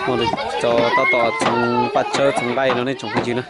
Cov tab tom txhoov paj tsawb txhoov nqaij no nej tsoom phooj ywg na.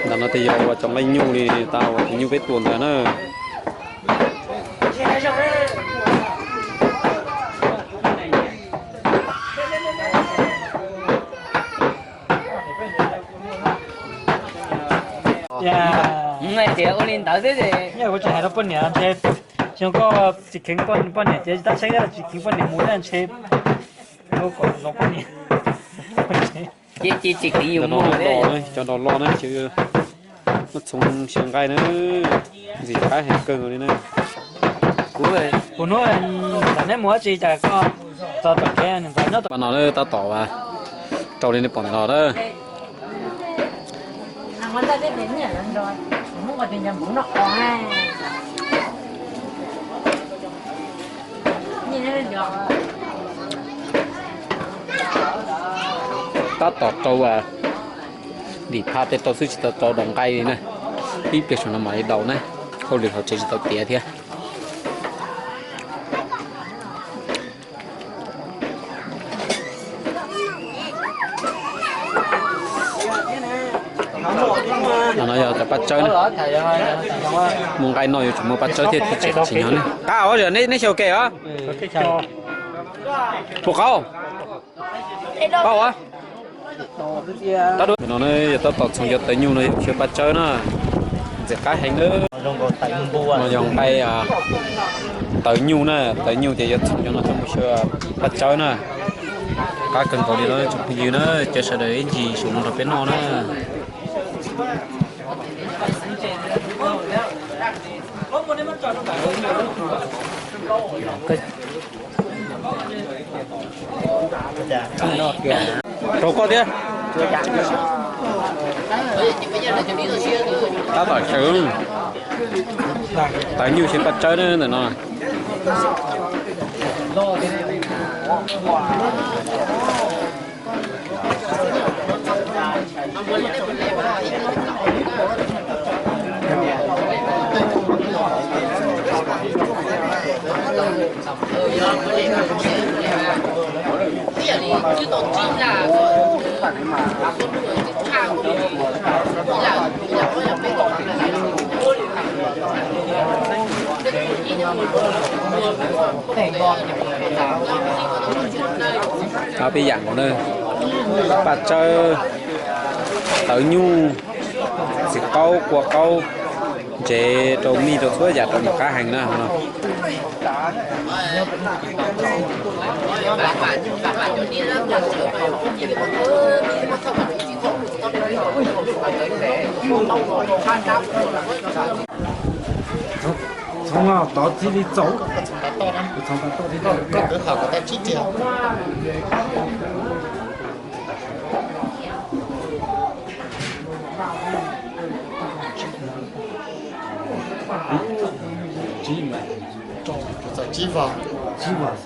Ntawm no tej yog ua cov nqaij nyuj li tau uas tus nyuj peb tua ntawd na. Tias ua li ntawd xwb ces kuv tsis hais rau poj niam ntshe, xyoo koj tsis kheev poj niam ces tab tseeb tsis kheev poj niam mus ntshe kom los poj niam. Ces tsis kheev yus mus. Cov nrog loj na, muab txhoov xyaw nqaij na, ntxim qab heev kawg li na. Kuv, kuv hnub ntawd neb mus dab tsi cas koj txog tom kev ntxhais nyob tom no tab tom rau li nej pom ntawm no na. Tab tom rau lim phaj tej rau xwb tsis tau rau daus nqaij li na. Ib pliag saum no mam li daus na, hauj lwm hauv tsev tsis tau tiav thiab. No yog cov paj tsawb na. Muaj nqaij noj yuav tsum muaj paj tsawb thiab, tsis tsim nyog ne. Qab os, neb xyaum kem os. Puas qaub? Qaub os. No yog tab tom txhoov cov tawv nyuj no yog khiav paj tsawb na. Ntxim qab heev na. No yog nqaij tawv nyuj na, tawv nyuj ces yuav txhoov cov no coj mus khiav paj tsawb na. Qab kawg nkaus li los tsoom phooj ywg na, caw sawv daws ib ntsis saum no nrog peb noj na. Rau koj thiab. Tab tom sawv, tawv nyuj khiav paj tsawb na ntawm no. Peb yam nkaus na, paj tsawb, tawv nyuj, txiv qaub, kua qaub, ntsev rau mij rau txhua yam rau nws qab heev na no. Txhoov tod txij li txaus, txhoov tod txij li. Tsib vog. Tsib vog.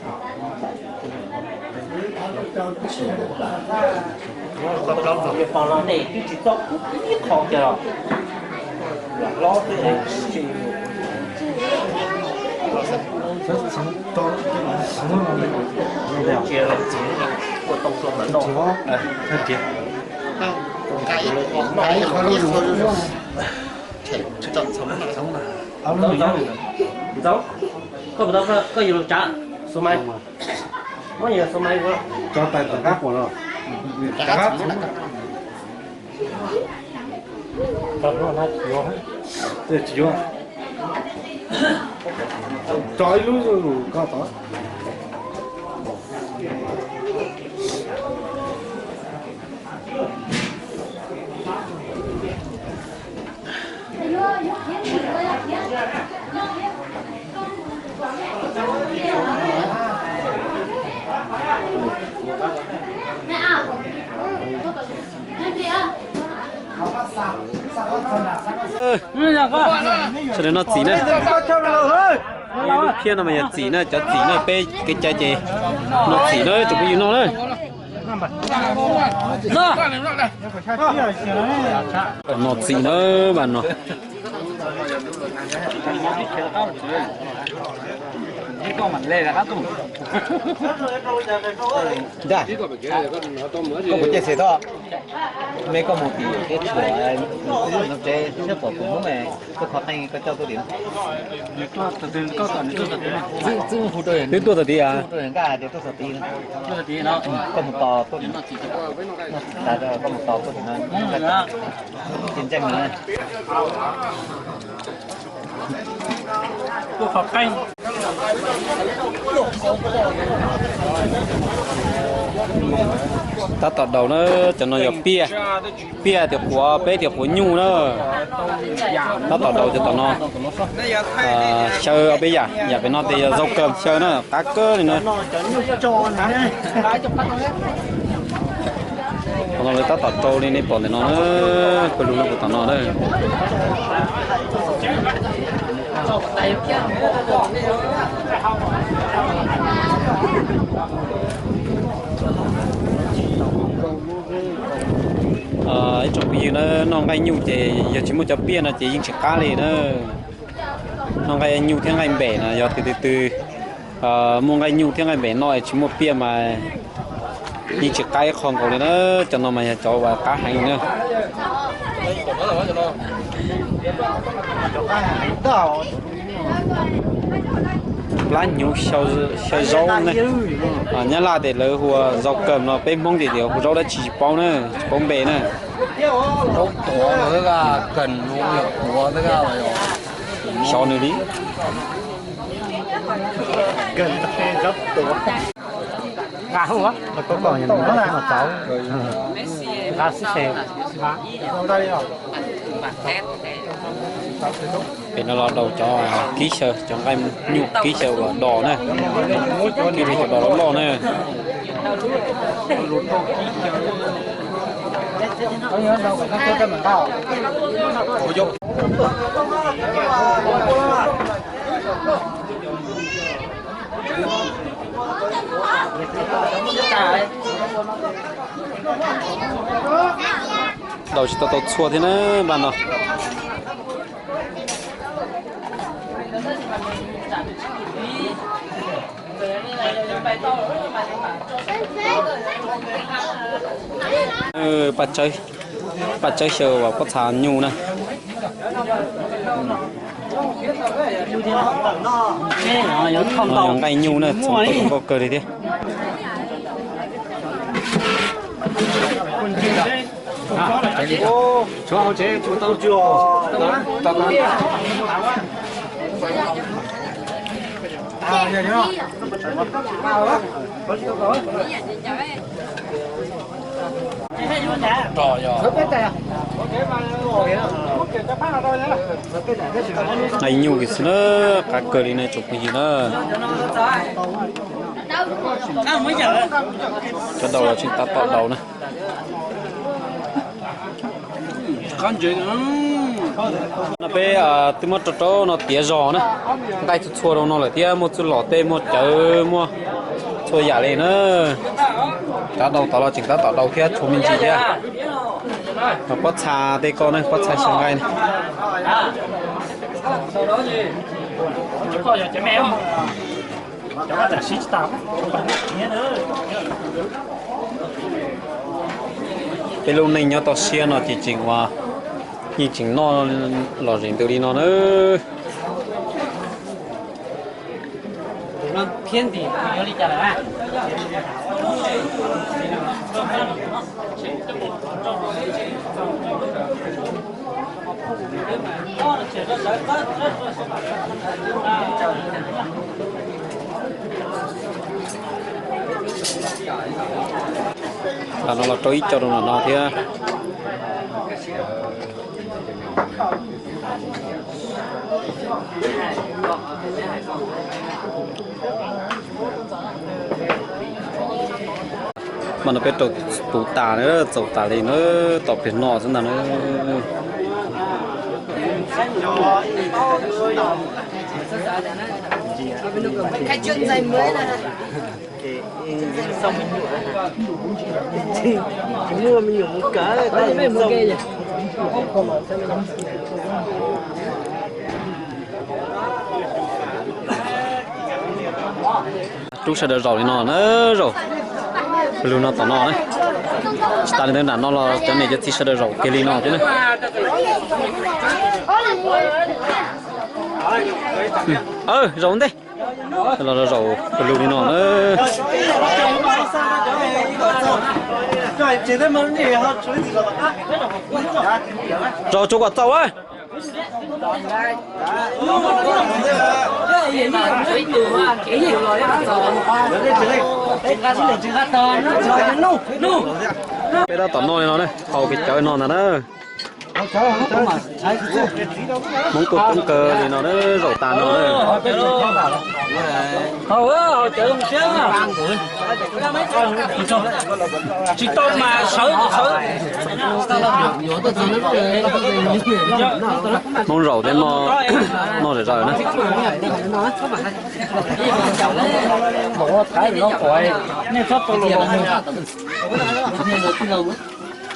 Pos los nej twb tsis txob ib qho kiag los. Cia los txob ua tau kua mas noj. Ntxauv, koj puas tau koj yug lus tsav xu mai? Muab yug xu mai ua. Tso tais tom qab quas los. Tsis yuav. Tso ib lub koj tod. Sawv daws noj txiv na. Lub phiab no mas yog txiv na, cov txiv na, peb kev cai ces noj txiv na, tsoom phooj ywg noj na. No txim na, mas no. Koj puas caij xes tod? Me koj mus tim teb tsuas tsev thiab pom tus Hmoob tuaj kho qeej koj coj tuaj tim no. Twb tuaj txog tid a? Nkaj tias tuaj txog tid no. Koj mus tos tuaj, koj mus tos tuaj tim no. Ces ntseej no. Tab tom daus na, cov no yog piaj, piaj tias quav, peb tias quav nyuj na. Tab tom daus cov tom no. Xyaw ob peb yam, yam pem no ces yog zaug kawm xyaw na, qab kawg li na. Qhov no lawv tab tom rau li nej pom ntawm no na, pawg lug no puas tom no na. Ib tsoom phooj ywg na, noj nqaij nyuj ces yog tsis muaj cov piaj no ces yeej tsis qab li na. Noj nqaij nyuj thiab nqaij npem no yog tias tus twg muaj nqaij nyuj thiab nqaij npem noj es tsis muaj piaj mas yeej tsis qab ib qho nkaus li na. Cov no mas yog cov uas qab heev na. Plab hnyuv xyaw zaub ne. Nyab laj ces lawv hu ua zaub kawm no, peb Hmoob ces tias hu zaub dab tsi tsis paub na, tsis paub npe na. Zaub tuav, kawm no yog tuav xyov nws li. Pem no los daus cov kib xyaw, cov nqaij nyuj kib xyaw uas dos na, kib li cov dos loj loj na. Daus tsis tau tau txhua thiab na npaj no. Paj Tsawb xyaw uas pob txha nyuj na. Yog nqaij nyuj na, txhoov tau zoo nkauj kawg li thiab. Nqaij nyuj kis xwb na, qab kawg li na tsoom phooj ywg na. Cov daus los tseem tab tom daus na. No peb twb muab rau rau no tiav zog na. Nqaij txhua txhua rau no lawm thiab, muaj txuj lom tej, muaj cawv, muaj txhua yam li na. Cov daus tod los tseem tab tom daus thiab, tshuav me ntsis thiab. Pob txha tej ko na, pob txha xyaw nqaij na. Peb lub neej nyob toj siab no ces tseem ua, yeej tseem noj lom zem ntws li no na. Tam no los rau ib co rau no thiab. Mas no peb rau puv tas na, txaus tas li na, tom pliag no xwb ntag na. Rub sawv daws zaum li no na, zaum lug no tom no na. Tsis tas li ntawd nram no los cov niam cov txiv sawv daws zaum kiag li no thiab na. Zaum ntej los zaum lug li no na. Zaum tsuas kom txaus. Peb tab tom noj li no ne, haus kev cawv no ntag na. Hmoob tuaj poob kawg li no na, zaum tas no na. Tsis tau mas sawv sawv. Hmoob zaum thiab noj zom zaws na. Nej txhob tau los.